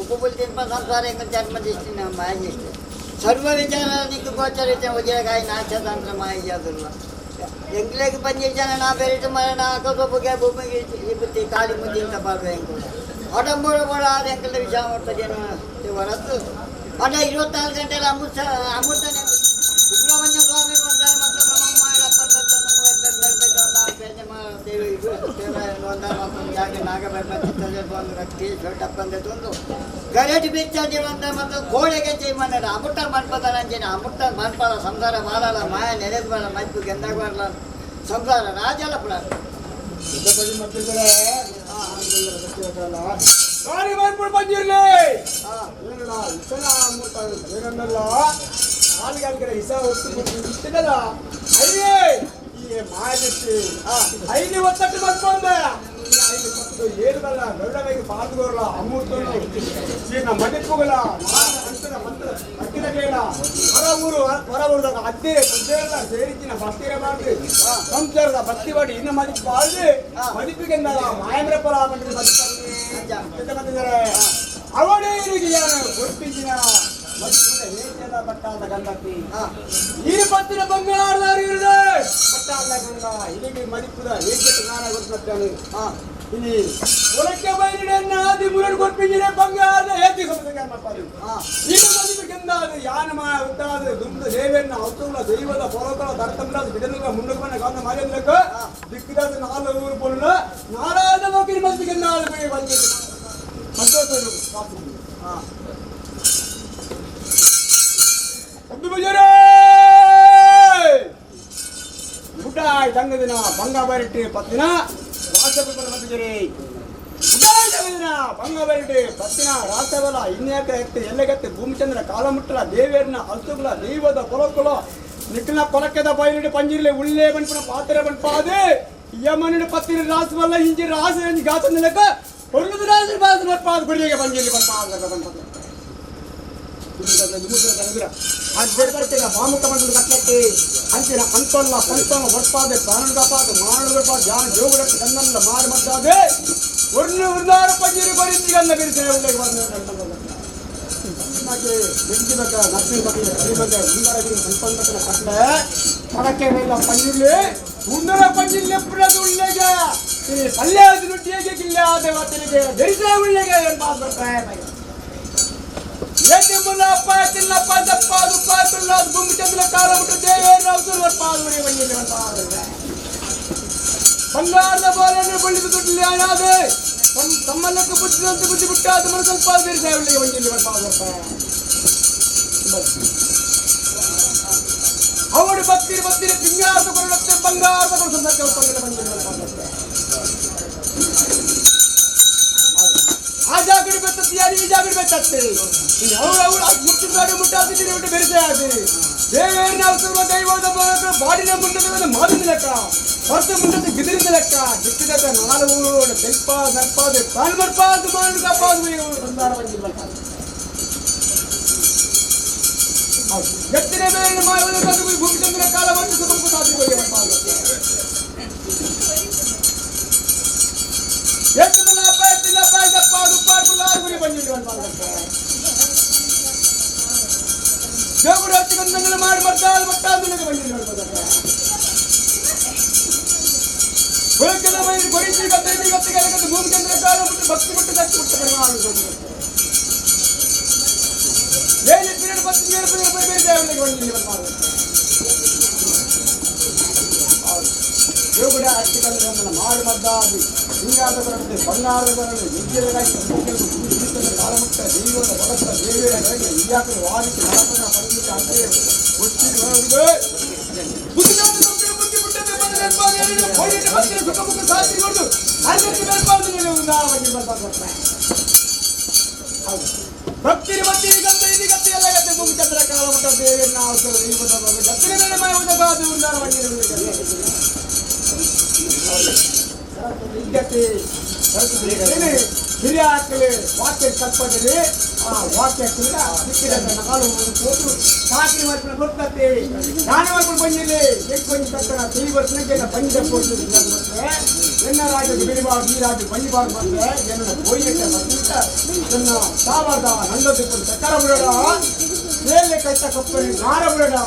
ಉಪಕುಲ ತಿನ್ಪ ಸಂಸಾರ ಎಂಗ ಜನ್ಮ ದಿಷ್ಟಿ ನಮ್ಮ ಮಾಯ ದಿಷ್ಟಿ ಸರ್ವ ವಿಚಾರ ನಿಕ್ಕು ಗೋಚರಿತ ಉಜಯಗಾಯಿ ನಾಚತಂತ್ರ ಮಾಯ ಜಾದುಲ್ಲ ಎಂಗ್ಲೇಗೆ ಪಂಜಿಜನ ನಾ ಬೇರೆ ಮರಣ ಕಬ್ಬುಗೆ ಭೂಮಿಗೆ ಈ ಕಾಲಿ ಮುಂದೆ ಇಂತ ಬಾರ್ದು ಎಂಕುಲ ಒಡಂಬುಡ ಬೋಡ ಆದ ಎಂಕಲ ವಿಷಯ ಮಾಡ್ತದೇನು ಹೊರತು ಅಣ್ಣ 24 ಗಂಟೆಲ್ಲ ಅಮೃತ ಅಮೃತನೇ ಸುಬ್ರಹ್ಮಣ್ಯ ಸ್ವಾಮಿ ಬಂದಾಗ ಮಾತ್ರ ಗರೇಟ್ ಬಿಚ್ಚಾಜಿ ಬಂದ ಮತ್ತು ಕೋಳೆಗೆ ಜೀವನ ಅಮೃತ ಮನ್ಪದ ನಂಜಿನ ಅಮೃತ ಮನ್ಪದ ಸಂಸಾರ ಬಾರಲ್ಲ ಮಾಯ ನೆನೆದು ಬರಲ್ಲ ಮೈಪು ಗೆಂದಾಗ ಬರಲ್ಲ ಸಂಸಾರ ರಾಜಲ್ಲ ಪುಡ ಐದು ಒತ್ತಟ್ಟು ಬಂದ್ಕೊಂಡೆ ಐದು ಪತ್ತು ಏಳುಗಲ್ಲ ಗರುಡವೇಗ ಪಾಲ್ಗೊರಲ ಅಮೃತನು ಸೀನ ಮಡಿಪುಗಲ ಅಂತರ ಮಂತ್ರ ಅಕ್ಕಿದಗೇಳ ಹೊರ ಊರು ಹೊರ ಊರದಾಗ ಅದ್ದೇ ತಂದೆಲ್ಲ ಸೇರಿದ್ದಿನ ಭಕ್ತಿರ ಮಾಡ್ರಿ ಸಂಸಾರದ ಭಕ್ತಿ ಮಾಡಿ ಇನ್ನು ಮದಿಪು ಬಾಳ್ರಿ ಮದಿಪಿಗೆಂದಲ್ಲ ಮಾಯಂದ್ರ ಪರ ಬಂದ್ರೆ ಮದಿಪಲ್ಲಿ ಅವಳೇ ಇರುಗಿಯಾನ ಗುರುತಿನ ಮದಿಪುದ ಏಕೆಲ್ಲ ಬಟ್ಟಾದ ಗಂಧತಿ ಈ ಪತ್ತಿನ ಬಂಗಾರದಾರಿ ಇರುದೆ ಪಟ್ಟಾದ ಗಂಧ ಇಲ್ಲಿಗೆ ಮದಿಪುದ ಏಕೆ ನಾನ ಗುರುತಿನ ಇಲ್ಲಿ ಒಳಕ್ಕೆ ಬೈರಿಡೆನ್ನ ಆದಿ ಮುರಡು ಕೊರ್ಪಿಂಜಿರೆ ಬಂಗಾರದ ಏತಿ ಸಮಸ್ಯೆ ಮಾಡ್ಪಾದು ಈಗ ಮದಿಪುಗೆಂದಾದ ಯಾನ ಮಾ ಉತ್ತಾದ ದುಂಬದ ದೇವೆನ್ನ ಅವತುಗಳ ದೈವದ ಪೊರಕಲ ದರ್ತಂಬಲ ಬಿಡನುಗಳ ಮುಂಡಕವನ್ನ ಕಾಂದ ಮಾರ್ಯಂದ್ರಕ ದಿಕ್ಕಿದಾದ ನಾಲು ಊರು ಪೊಲ್ಲ ನಾರಾದ ಮೋಕಿನ ಮದಿಪುಗೆಂದಾದ ಬಂದಿದ್ದು ಸಂತೋಷ ಗುಡ್ಡಾಯ್ ತಂಗದಿನ ಬಂಗ ಬರಿಟಿ ಪತ್ತಿನ ರಾಸಬಲ ಬಂದಿರಿ ಗುಡ್ಡಾಯ್ ತಂಗದಿನ ಬಂಗ ಬರಿಟಿ ಪತ್ತಿನ ರಾಸಬಲ ಇನ್ಯಾಕ ಎತ್ತಿ ಎಲ್ಲಗತ್ತಿ ಭೂಮಿಚಂದ್ರ ಕಾಲಮುಟ್ಟಲ ದೇವೇರ್ನ ಹಸುಗುಲ ದೈವದ ಪೊಲಕುಲ ನಿಕ್ಕಿನ ಕೊಲಕೆದ ಬಯಲಿಡಿ ಪಂಜಿರ್ಲೆ ಉಳ್ಳೇ ಬನ್ಪುನ ಪಾತ್ರೆ ಬನ್ಪಾದೆ ಯಮನಿಡ ಪತ್ತಿನ ರಾಸಬಲ ಇಂಜಿ ರಾಸ ಇಂಜಿ ಗಾಸ ನಿಲಕ ಹೊರದು ರಾಸ ಬಾಸ ಬರ್ಪಾದ ಗುಡಿಗೆ ಪಂಜಿರ್ಲಿ ಬರ್ಪಾದ ಬನ್ಪಾದ ಮಾಮುಖ ಮಂಡಲ ಕಟ್ಲಕ್ಕೆ ಅಂಚಿನ ಅಂತಲ್ಲ ಪಂತನ ಬರ್ಪಾದೆ ಪ್ರಾಣಗಪಾದ ಮಾನಗಪಾದ ಜ್ಞಾನ ಜೋಗುಡಕ್ಕೆ ಕನ್ನಲ್ಲ ಮಾರು ಮದ್ದಾದೆ ಒಂದು ಉರ್ದಾರ ಪಂಜಿರಿ ಕೊರಿಂದಿ ಗನ್ನ ಬಿರಿಸೆ ಉಳ್ಳೆಗೆ ಬಂದ ಬೆಂಕಿ ಬಗ್ಗೆ ನರ್ಸಿಂಗ್ ಬಗ್ಗೆ ಕರಿ ಬಗ್ಗೆ ಉಂದರ ಸಂಪನ್ನತನ ಕಟ್ಲೆ ಪಡಕೆ ಇಲ್ಲ ಪಂಜಿರ್ಲಿ ಉಂದರ ಪಂಜಿರ್ಲಿ ಪುರದ ಉಳ್ಳೆಗೆ ಪಲ್ಯ ನುಟ್ಟಿಗೆ ಕಿಲ್ಲ ದೇವತನಿಗೆ ಬೆರಿಸೆ ಉಳ್ಳೆಗೆ ಎಂಬ ಬರ್ತಾರೆ ತಿನ್ನಪ್ಪ ದಪ್ಪ ದುಪ್ಪ ತುಲ್ಲ ಗುಂಬು ಚಂದ್ರ ಕಾಲ ಬಿಟ್ಟು ದೇವೇಂದ್ರ ಬಂಗಾರದ ಬಾಲನ್ನು ಬಳ್ಳಿದ ದುಡ್ಡಲ್ಲಿ ಆಯಾದೆ ತಮ್ಮಲ್ಲಕ್ಕೂ ಬುದ್ಧಿದಂತೆ ಬುದ್ಧಿ ಬಿಟ್ಟಾದ ಮನ ಸ್ವಲ್ಪ ಬೇರೆ ಸಾವಳಿಗೆ ಒಂದಿಲ್ಲಿ ಅವಳು ಬತ್ತಿರಿ ಬತ್ತಿರಿ ಪಿಂಗಾರದ ಕೊರಳತ್ತೆ ಬಂಗಾರದ ಕೊರಳು ಸಂದರ್ಭ ಆ ಜಾಗಡಿ ಬೆತ್ತತ್ತಿ ಈ ಜಾಗಡಿ ಬೆತ್ತತ್ತಿ ಅವ್ರು ಅವ್ರು ಮುಟ್ಟಿದಾಡು ಮುಟ್ಟಾದಿದ್ದೀರಿ ಬಿಟ್ಟು ಬೆರೆಸೆ ಆದಿ ದೇವೇರಿನ ಅವಸರ ದೈವದ ಮೂಲಕ ಬಾಡಿನ ಮುಂಡದ ಮಾದಿನ ಲೆಕ್ಕ ಹೊರತು ಮುಂಡದ ಗಿದಿರಿನ ಲೆಕ್ಕ ದಿಕ್ಕಿದ ನಾಲ್ಕು ತೆಪ್ಪ ನಪ್ಪಾದೆ ಪಾಲ್ ಬರ್ಪಾದು ಮಾಡು ಕಾಪಾದು ಸಂಸಾರ ಬಂದಿಲ್ಲ ಎತ್ತಿನ ಮೇಲೆ ಮಾಯವದ ಭೂಮಿ ಚಂದ್ರ ಕಾಲ ಬಂದು ಸುಖ ಸಾಧ್ಯ ಮಾಡಿ ಮದ್ದಾದ ಮಟ್ಟಾದ ಭೂಮಿ ಚಂದ್ರ ಕಾಲ ಬಿಟ್ಟು ಭಕ್ತಿ ಬಿಟ್ಟು ದಕ್ಷ ಬಿಟ್ಟು ಏಳು ಪೀರಿಯಡ್ ಪತ್ತು ಏಳು ಪೀರಿಯಡ್ ಬೇರೆ ದೇವರಿಗೆ ಬಂದಿಲ್ಲ ಯೋಗಡ ಅಟ್ಟಿಕಂದ್ರೆ ಮಾಡು ಮದ್ದಾದಿ ಹಿಂಗಾದ ಬರತ್ತೆ ಬಂಗಾರದ ಬರಲು ವಿದ್ಯೆಗಾಗಿ ಕಾಲಮುಟ್ಟ ದೈವದ ಬಲತ್ತ ದೇವಿಯ ಇಯಾಕಲು ವಾದಿಸಿ ನರಪನ ಪರಂಗಿತ ಅಂತೆಯೇ ಭಕ್ತಿರಿ ಭಕ್ತಿರಿ ಗಂಧ ಇಲ್ಲಿ ಗತಿ ಎಲ್ಲ ಗತಿ ಭೂಮಿ ಚಂದ್ರ ಕಾಲಮುಟ್ಟ ದೇವಿಯನ್ನ ಅವಸರ ದೈವದ ಗತ್ತಿನ ಮೇಲೆ ಮಾಯುವುದ ಗಾದು ಉಂದಾರ ಹಿರಿಯ ಹಾಕಲಿ ವಾಕ್ಯ ಕಲ್ಪದಲ್ಲಿ ಆ ವಾಕ್ಯ ಸಿಕ್ಕಿದ ನಾಲು ಹೋದು ಸಾಕಿ ಮಾಡ್ಕೊಂಡು ಗೊತ್ತತ್ತೆ ದಾನ ಮಾಡ್ಕೊಂಡು ಬಂದಿಲ್ಲಿ ಎಗ್ ಬಂದು ತಕ್ಕನ ತಿಳಿ ಬರ್ತನೆ ಬಂದ ಬರ್ತದೆ ಎನ್ನ ರಾಜ್ಯದ ಬಿಡಿಬಾರ್ದು ಈ ರಾಜ್ಯ ಬಂದಿಬಾರ್ದು ಬಂದ್ರೆ ಎನ್ನ ಗೋಯಿಗೆ ಬಂದಿದ್ದ ನನ್ನ ಸಾವರ್ದ ನಂದದಿಪ್ಪು ಸಕ್ಕರ ಬಿಡೋಣ ಬೇಲೆ ಕೈತ ಕಪ್ಪಲಿ ನಾರ ಬಿಡೋಣ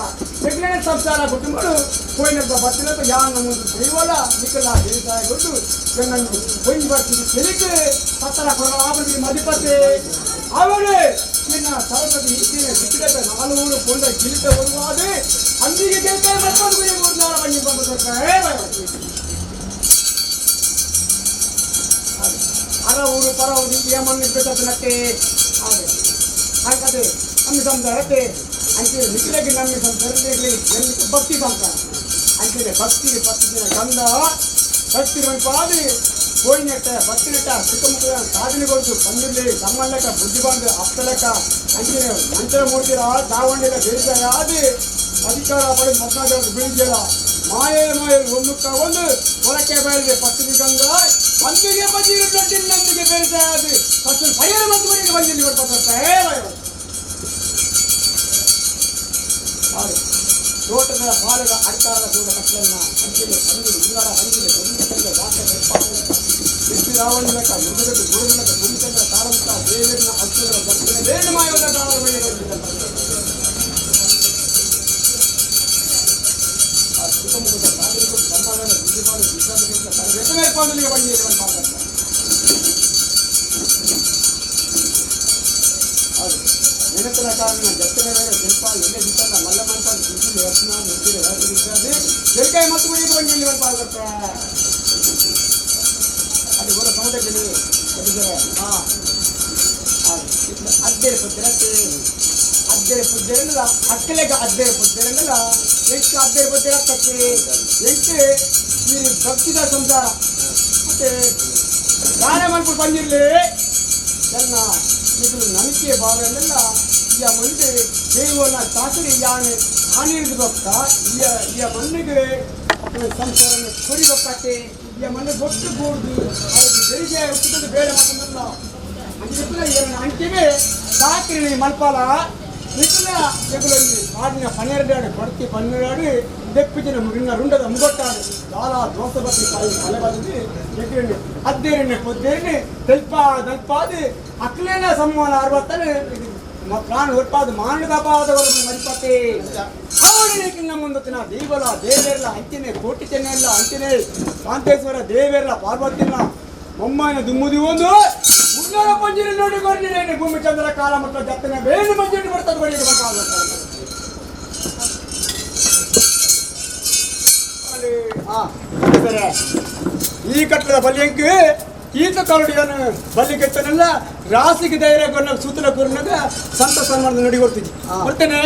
ಸೆಗ್ಲನೆ ಸಂಸಾರ ಕುಟುಂಬಗಳು ಕೋಯಿನಪ್ಪ ಬತ್ತಿನ ಯಾ ನಮ್ಮದು ದೈವಲ ನಿಕ್ಕಲ ದೇವತಾಯ ಕೊಟ್ಟು ನನ್ನನ್ನು ಕೊಯ್ದು ಬರ್ತೀನಿ ತೆಲಿಗೆ ಸತ್ತರ ಕೊಡೋ ಆವರಿಗೆ ಮಧಿಪತಿ ಅವರೇ ನಿನ್ನ ಸರಸ್ವತಿ ಇದ್ದೀನಿ ಸಿಕ್ಕಿದ ನಾಲ್ವರು ಕೊಂಡ ಗಿಲಿತ ಬರುವಾದೆ ಅಂದಿಗೆ ದೇವತಾಯ ಮತ್ತೊಂದು ಗುರಿ ಮೂರ್ನಾರ ಬನ್ನಿ ಬಂದ ಅರ ಊರು ಪರ ಊರು ಏಮನ್ನು ಬೆಟ್ಟನತ್ತೆ ಹಾಗೆ ಹಾಗಾದ್ರೆ ನಮ್ಮ ಸಂಸಾರಕ್ಕೆ ಅಂಚೆ ನಿಖಿಲಗೆ ನಮ್ಮ ಸಂಸಾರಕ್ಕೆ ಭಕ್ತಿ ಸಂಸಾರ ಅಂಚೆ ಭಕ್ತಿ ಪತ್ತಿನ ಗಂಧ ಭಕ್ತಿ ಮನ್ಪಾದಿ పోయినట్ట భక్తినట్ట సుఖముఖ సాధన కొడుతు పందులు సమ్మల్లక బుద్ధి బంధు అప్పలక అంచే మంచల మూర్తిరా దావండిల ಬೇಸಾಯಾದಿ ಅಧಿಕಾರ ಪಡೆದು ಮಕ್ಕಳ ಬಿಳಿಜಲ ಮಾಯೆ ಮಾಯೆ ಒಮ್ಮುಕ್ಕ ಒಂದು ಹೊರಕ್ಕೆ ಬಯಲಿದೆ ಪತ್ತಿನ ಗಂಗ ಅಂದಿಗೆ ಬಜೀರು ದೊಡ್ಡಿನಂದಿಗೆ ಬೇಸಾಯಾದಿ ಫಸಲು ಪೈರ ಮತ್ತು ಬರೀ ಬಂದಿಲ್ಲಿ ಕೊಡ್ತಾರೆ. ತೋಟದ ಬಾಲದ ಅಡ್ಕಾರದ ತೋಟ ಕಟ್ಟಲನ್ನ ಅಂಚಿಲೆ ಬಂದಿಲ್ಲ ಇಂಗಾರ ಬಂದಿಲ್ಲ ದೊಡ್ಡ ವಾಸ ಬಿಸಿ ರಾವಣಲಕ ಮೃಗದ ಗುರುಗಳಕ ಭೂಮಿಚಂದ್ರ ತಾರಂತ ದೇವರನ್ನ ಅಕ್ಷರ ದರ್ಶನ ಬೇಡ ಮಾಯವದ ದಾವರ ಆ ಸುತ್ತಮುತ್ತ ಸಾಧನೆಗೂ ಸಮ್ಮಾನದ ಬುದ್ಧಿಮಾನ ವಿಶ್ವಾಸಕ್ಕಿಂತ ಸರ್ವೇತನೇ ಬಂದಿದೆ ಹೌದು ನೆನಪಿನ ಕಾರಣ ಜತ್ತನೆ ಬೇರೆ ಶಿಲ್ಪ ಎಲ್ಲೇ ಸಿಗ್ತಲ್ಲ ಮಲ್ಲಮ್ಮಂತ ಬಿಸಿಲು ರತ್ನ ಮುತ್ತಿನ ಇತ್ಯಾದಿ ಬೆಳ್ಕಾಯಿ ಮತ್ತು ಗುಡಿಗೆ ಬಂದು ಪಾಲ್ಗೊಳ್ತಾರೆ. ಅದು ಊರ ಸಮುದ್ರದಲ್ಲಿ ಹಾಂ ಅದ್ದೇರು ಪುದ್ದಿರತ್ತೆ ಅದ್ದೇರು ಪುದ್ದಿರಲ್ಲ ಅಕ್ಕಲೆಗೆ ಅದ್ದೇರು ಪುದ್ದಿರಲ್ಲ ಎಂಟು ಅದ್ದೇರು ಪುದ್ದಿರತ್ತಕ್ಕೆ ಎಂಟು ಈ ಭಕ್ತಿದ ಸಂಸಾರ ಮತ್ತೆ ದಾನ ಮಾಡ್ಬಿಟ್ಟು ಬಂದಿರಲಿ ನನ್ನ ಇದು ನಂಬಿಕೆ ಭಾವನೆಲ್ಲ ಈ ಮಂದಿ ದೇವನ ಚಾಕರಿ ಯಾನೆ ಆನಿರಿದ ಭಕ್ತ ಈ ಈ ಮಣ್ಣಿಗೆ ಸಂಸಾರನ ಕೊರಿ ಭಕ್ತಕ್ಕೆ ಈ ಮಣ್ಣು ಗೊತ್ತು ಕೂಡುದು ಅದಕ್ಕೆ ಬೆಳಿಗ್ಗೆ ಹುಟ್ಟಿದ್ದು ಬೇರೆ ಮಾತನ್ನಲ್ಲ ಅಂತ ಏನು ಅಂತೀವಿ ಚಾಕರಿ ಮಲ್ಪಾಲ ನಿಖಿಲ ಎಗುಲಲ್ಲಿ ಕಾಡಿನ ಪನ್ನೆರಡು ಕೊಡ್ತಿ ಪನ್ನೆರಡು ದೆಪ್ಪಿಜಿನ ಮುಗಿನ ರುಂಡದ ಮುಗೊಟ್ಟಾಡು ದಾಲ ದೋಸೆ ಬತ್ತಿ ಕಾಯಿ ಮಲೆ ಬಂದು ಎಗ್ರಣೆ ಅದ್ದೇರಣ್ಣೆ ಪೊದ್ದೇರಣೆ ತೆಲ್ಪಾ ದಲ್ಪಾದು ಅಕ್ಲೇನ ಸಮ್ಮಾನ ಅರವತ್ತನೆ ಪ್ರಾಣ ಹೊರಪಾದು ಮಾನ ಕಾಪಾದವರು ಮರಿಪತೆ ಅವಳಿಗೆ ಮುಂದತ್ತಿನ ದೇವಲ ದೇವೇರ್ಲ ಅಂಚಿನೆ ಕೋಟಿ ಚೆನ್ನೆಲ್ಲ ಅಂಚಿನೆ ಕಾಂತೇಶ್ವರ ದೇವೇರ್ಲ ಪಾರ್ವತಿನ ಮೊಮ್ಮನ ದುಮ್ಮುದಿ ಒಂದು ಮುನ್ನೂರ ಪಂಜಿರಿ ನೋಡಿ ಕೊಡ್ತೀನಿ ಭೂಮಿ ಚಂದ್ರ ಕಾಲ ಮತ್ತು ಜತ್ತನೆ ಬೇರೆ ಮಂಜೂರು ಬರ್ತದೆ ಬರೀ ಕಾಲ ಈ ಕಟ್ಟದ ಬಲಿಯಂಕ್ ಈತ ಕಾಲುಡಿಯನ್ನು ಬಲಿ ಕೆತ್ತನೆಲ್ಲ ರಾಸಿಗೆ ಧೈರ್ಯ ಕೊನ್ನ ಸೂತನ ಕೂರ್ನಾಗ ಸಂತ ಸನ್ಮಾನದ ನಡಿ ಕೊಡ್ತೀನಿ ಬರ್ತೇನೆ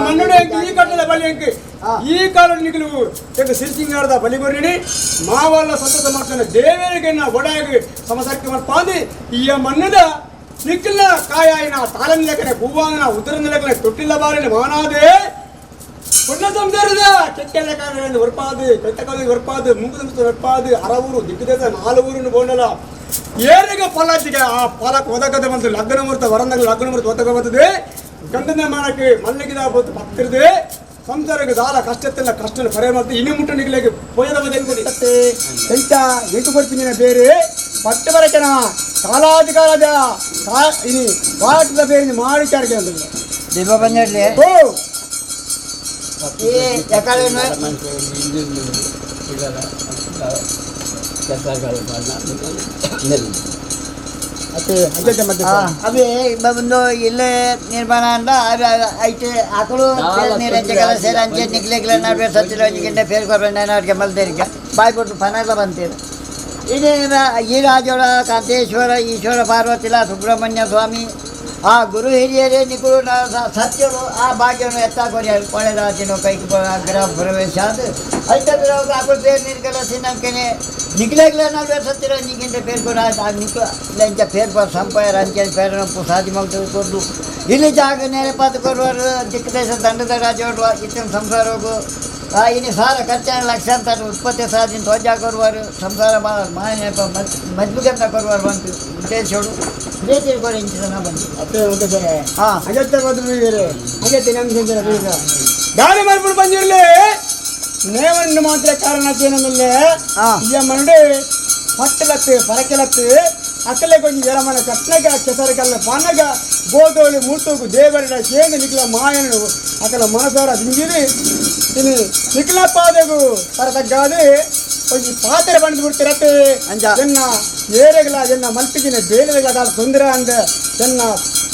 ಮನ್ನುಡೆ ಈ ಕಟ್ಟದ ಬಲಿಯಂಕ್ ಈ ಕಾಲ ನಿಗಲು ಸಿರಿಸಿಂಗಾರದ ಬಲಿ ಕೊರ್ನಿ ಮಾವಲ್ಲ ಸಂತೋಷ ಮಾಡ್ತಾನೆ ದೇವರಿಗೆ ಒಡಾಗಿ ಸಮಸಕ್ಕೆ ಮಲ್ಪಾಂದಿ ಈ ಮಣ್ಣದ ನಿಖಿಲ ಕಾಯಾಯಿನ ತಾಳನ ಲೆಕ್ಕನೆ ಹೂವಾನ ಉದರನ ಲೆಕ್ಕನೆ ತೊಟ್ಟಿಲ್ಲ ಬಾರಿನ ಮಾನಾದೆ ಪುಣ್ಯ ಸಂಸಾರದ ಕೆಟ್ಟೆಲ್ಲ ಕಾರಣ ಹೊರಪಾದು ಕೆಟ್ಟ ಹೊರಪಾದು ಮುಂಗು ಹೊರಪಾದು ಅರವೂರು ದಿಗ್ಗದೇಶ ನಾಲ್ವೂರು ಬೋಂಡಲ ಏರಿಗೆ ಫಲಾತಿಗೆ ಆ ಫಲಕ್ಕೆ ಒದಗದ ಬಂತು ಲಗ್ನ ಮುಹೂರ್ತ ವರಂದಾಗ ಲಗ್ನ ಮುಹೂರ್ತ ಒದಗ ಬರ್ತದೆ ಗಂಡನ ಮಾಡಕ್ಕೆ ಮಲ್ಲಿಗಿದ ಬಂತು ಪತ್ತಿರದೆ ಸಂಸಾರಕ್ಕೆ ದಾಲ ಕಷ್ಟತ್ತೆಲ್ಲ ಕಷ್ಟ ಪರೆ ಮಾಡ್ತು ಇನ್ನು ಮುಟ್ಟು ನಿಗಲಿಗೆ ಪೋಯದ ಬದಲು ಎಂತ ಎಂಟು ಕೊಡ್ತೀನಿ ಬೇರೆ ಪಟ್ಟು ಬರಕನ ಕಾಲಾಧಿಕಾರದ ಇನಿ ಬಾಟದ ಬೇರೆ ಮಾಡಿಚಾರಿಗೆ ಅಂದ್ರೆ ದೀಪ ಬಂದಿರಲಿ ಓ ಈ ಎಕಡೆ ಅವಿ ಬಂದು ಇಲ್ಲೇ ನಿರ್ಮಾಣ ಅಂದ ಐತೆ ಆಕಳು ನೀರಂಚೆಗೆಲ್ಲ ಸೇರಿ ಅಂಚೆ ನಿಕ್ಲೆಗ್ಲ ನಡುವೆ ಸತ್ತಿರ ಗಿಂಡೆ ಫೇರ್ ಕೊಡ್ಬೇಡ ಅವ್ರಿಗೆ ಮಲ್ದೇರಿಕೆ ಬಾಯ್ ಕೊಟ್ಟು ಫನ ಎಲ್ಲ ಬಂತೀರಿ. ಇದೇ ಈ ರಾಜೋಳ ಕಾಂತೇಶ್ವರ ಈಶ್ವರ ಪಾರ್ವತಿಲ ಸುಬ್ರಹ್ಮಣ್ಯ ಸ್ವಾಮಿ ಆ ಗುರು ಹಿರಿಯರೇ ನಿಕುಳು ಸತ್ಯರು ಆ ಭಾಗ್ಯವನ್ನು ಎತ್ತಾಕೊರಿ ಒಳ್ಳೆದಾಚಿನೋ ಕೈಗೆ ಗ್ರಹ ಪ್ರವೇಶ ಅದು ಐತ ಆಕಳು ಪೇರು ನೀರ್ಗೆಲ್ಲ ಸಿನ್ನಂಕೆನೆ ನಿಕ್ಲೆಗ್ಲ ನಲ್ವೇ ಸತ್ತಿರ ನೀಗಿಂತ ಪೇರ್ಕೊರ ನಿಕ್ಲ ಇಂಚ ಪೇರ್ಪ ಸಂಪಾಯರ ಅಂಚೆ ಪೇರನ ಸಾಧಿ ಮಲ್ತು ಕೊಡ್ದು ಇಲ್ಲಿ ಜಾಗ ನೇರೆ ಪಾತು ಕೊಡುವರು ದಿಕ್ಕದೇಶ ದಂಡದ ರಾಜೋಡುವ ಇತ್ತಿನ ಸಂಸಾರಗು ಇನ್ನು ಸಾಲ ಖರ್ಚಾನ ಲಕ್ಷಾಂತರ ಉತ್ಪತ್ತಿ ಸಾಧಿನ ಧ್ವಜ ಕೊಡುವರು ಸಂಸಾರ ಮಾಯನೆ ಮಜ್ಬುಗಂತ ಕೊಡುವರು ಬಂತು ಉದ್ದೇಶೋಡು ರೇತಿ ಕೊಡಿ ಇಂಚಿನ ಬಂತು ಅತ್ತೆ ಓಕೆ ಸರ್. ಹಾಂ ಅಗತ್ಯ ಬಂದ್ರು ಅಗತ್ಯ ನಮ್ಮ ಗಾಳಿ ಮಾಡ್ಬಿಟ್ಟು ಬಂದಿರಲಿ ನೇವನ್ನು ಮಾತ್ರ ಕಾರಣ ಏನಂದ್ರೆ ಈ ಮನುಡೆ ಪಟ್ಟಲತ್ತು ಪರಕೆಲತ್ತು ಅಕ್ಕಲೆ ಕೊಂಚ ಜಲಮನ ಕಟ್ನಗ ಕೆಸರಕಲ್ಲ ಪಾನಗ ಗೋದೋಲಿ ಮೂರ್ತೋಗು ದೇವರಡ ಸೇಂದು ನಿಖಿಲ ಮಾಯನು ಅಕಲ ಮನಸಾರ ದಿಂಗಿರಿ ಇನ್ನು ನಿಖಿಲ ಪಾದಗು ತರತಗ್ಗಾದು ಒಂಜಿ ಪಾತ್ರೆ ಬಂದು ಬಿಡ್ತಿರತ್ತೆ ಅಂಜ. ಎನ್ನ ಏರೆಗಳ ಎನ್ನ ಮಲ್ಪಿಗಿನ ಬೇಲೆಗಳ ದಾಲ ತೊಂದರೆ ಅಂದ ಎನ್ನ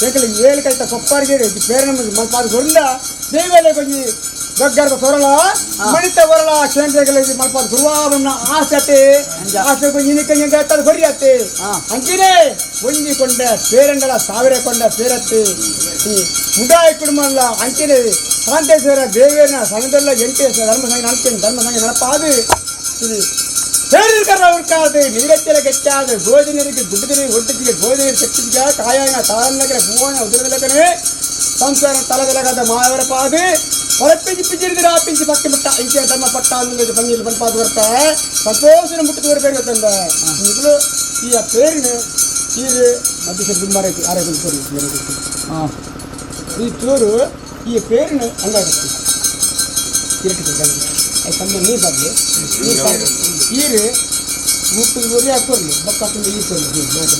ಏಕಲ ಏಳು ಕೈತ ಕೊಪ್ಪಾರಿಗೆ ಪೇರಣ ಮಲ್ಪಾದ ಗುರುಂದ ದೇವಲೆ ಕೊಂಜಿ ಗಗ್ಗರದ ಸೊರಳ ಮಣಿತ ಹೊರಳ ಕೇಂದ್ರಗಳ ಮಲ್ಪ ಗುರುವಾರನ್ನ ಆಸತೆ ಆಸೆ ಇನಿಕ ಎಂಗತ್ತದ ಹೊರಿಯತ್ತೆ ಅಂಚಿನೇ ಒಂಜಿ ಕೊಂಡ ಪೇರಂಡಲ ಸಾವಿರ ಕೊಂಡ ಪೇರತ್ತೆ ಈ ಮುಡಾಯಿ ಕುಡುಮಲ್ಲ ಅಂಚಿನೇ ಶಾಂತೇಶ್ವರ ದೇವೇನ ಸಣ್ಣದೆಲ್ಲ ಎಂಟೇಶ್ವರ ಧರ್ಮ ಸಂಘ ಅಂತೀನಿ ಧರ್ಮ ಸಂಘ ನಡಪಾದು ಇದು பேரிருக்கிற இருக்காது நீரத்தில கெட்டாது கோதி நீருக்கு குண்டு நீர் ஒட்டுச்சிக்கு கோதி நீர் செட்டிச்சிக்கா காயான தாரநகர பூவான உதிரவிலக்கனே ಸಂಸಾರ ತಲದಲಗದ ಮಾವರ ಪಾದು ಹೊರಪಿಂಚಿ ಪಿಂಚಿರಿದಿರ ಪಿಂಚಿ ಪಕ್ಕಿ ಮುಟ್ಟ ಇಂಚೆ ಧರ್ಮ ಪಟ್ಟ ಅಂದು ಪಂಗಿಲ್ ಪನ್ಪಾದು ಬರ್ತ ಸಂತೋಷನ ಮುಟ್ಟು ತೋರು ಬೇರೆ ತಂದ ಇದು ಈ ಪೇರಿನ ಈರು ಮಧ್ಯ ದುಂಬಾರ ಆರೋಗ್ಯ ಈ ತೋರು ಈ ಪೇರಿನ ಹಂಗಾಗುತ್ತೆ ಇರಕ್ಕೆ ಕಮ್ಮಿ ನೀರು ಬರಲಿ ನೀರು ಈರು ಮುಟ್ಟು ಉರಿ ಹಾಕೊರ್ಲಿ ಬೊಕ್ಕ ನೀರು ಕೊರ್ಲಿ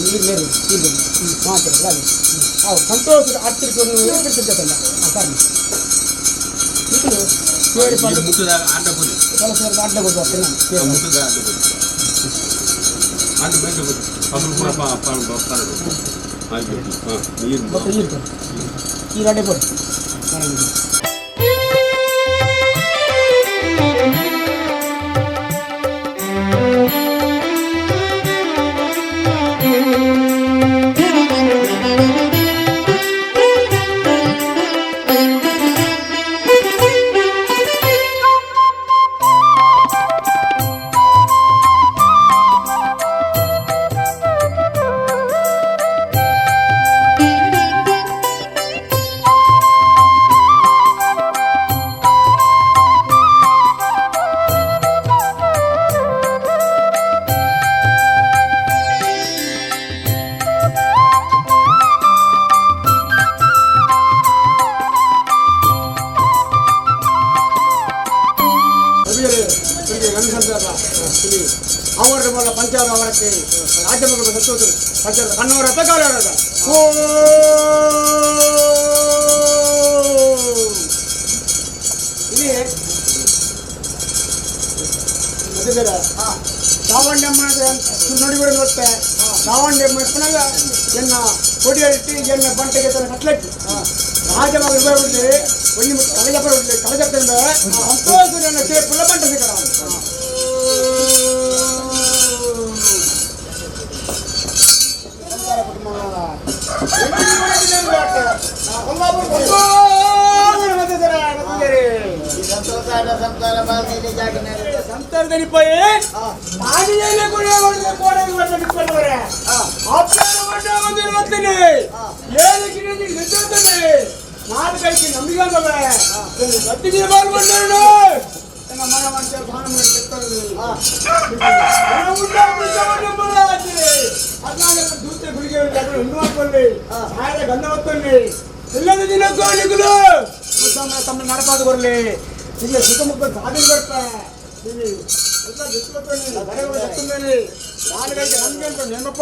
ನೀರು ನೀರು ನೀರು ಮಾತಾಡಲ್ಲ ಅದು ಅವು ಸಂತೋಷ ಆಡ್ತಿರ್ಕೊಂಡು ಬಿಡ್ತಿರ್ತಲ್ಲ ಸರಿ ಇದು ಬೇರೆ ಮುಟ್ಟದ ಆಟ ಕೊಡಿ ಕೆಲಸ ಅಡ್ಡ ಕೊಟ್ಟು ಮುಟ್ಟದ ಆಟ ಕೊಡಿ ಆಟ ಬೇಕ ಅದ್ರ ಕೂಡ ಪಾಡು ಆಯ್ತು ಹಾಂ ನೀರು ಬೊಕ್ಕ ನೀರು ಈ ಅಡ್ಡೆ ಕೊಡಿ ಅವರ ಮೂಲ ಪಂಚಾಯತ್ ಅವರಕ್ಕೆ ರಾಜ್ಯ ಮಕ್ಕಳು ಸತ್ತೋದ್ರು ಪಂಚಾಯತ್ ಕಣ್ಣವರ ಪ್ರಕಾರ ಓ ಇಲ್ಲಿ ಚಾವಂಡಮ್ಮ ನುಡಿಗಳು ಗೊತ್ತೆ ಚಾವಂಡಮ್ಮ ಇಪ್ಪನಾಗ ಎನ್ನ ಕೊಡಿಯರಿಟ್ಟು ಎನ್ನ ಬಂಟೆಗೆ ತನ್ನ ಕಟ್ಲೆಟ್ಟು ರಾಜ ಮಗ ಬಿಡ್ಲಿ ಒಂಜಿ ಮುಟ್ಟು ಕಲಜಪ್ಪ ಬಿಡ್ಲಿ ಕಲಜಪ್ಪ ಸಂತೋಷ ನನ್ನ ಕೇಪುಲ್ಲ ಬಂಟ ಸಿಕ್ಕಡ ಸಂಸಾರದಲ್ಲಿ ನಾಲ್ಕೈದು ನಂಬಿಕೆ ಸತ್ತಿಗೆ ಬಾಲ್ಗೊಂಡರು ನಮ್ಮ ಮನ ಮನುಷ್ಯ ಭಾನ ದೂತೆ ಗುಳಿಗೆ ಹುಣ್ಣು ಸಾಯದ ಗಂಧ ಹೊತ್ತಲ್ಲಿ ಇಲ್ಲದ ದಿನಕ್ಕೂ ನಿಗುಲು ತಮ್ಮ ನಡಪಾದು ಬರಲಿ ಇಲ್ಲಿ ಸುತ್ತಮುತ್ತ ಸಾಧನೆ ಬರ್ತಾರೆ ಇಲ್ಲಿ ಎಲ್ಲ ಜೊತೆ ನಾಲ್ಕೈದು ನಮ್ಗೆ ಅಂತ ನೆನಪ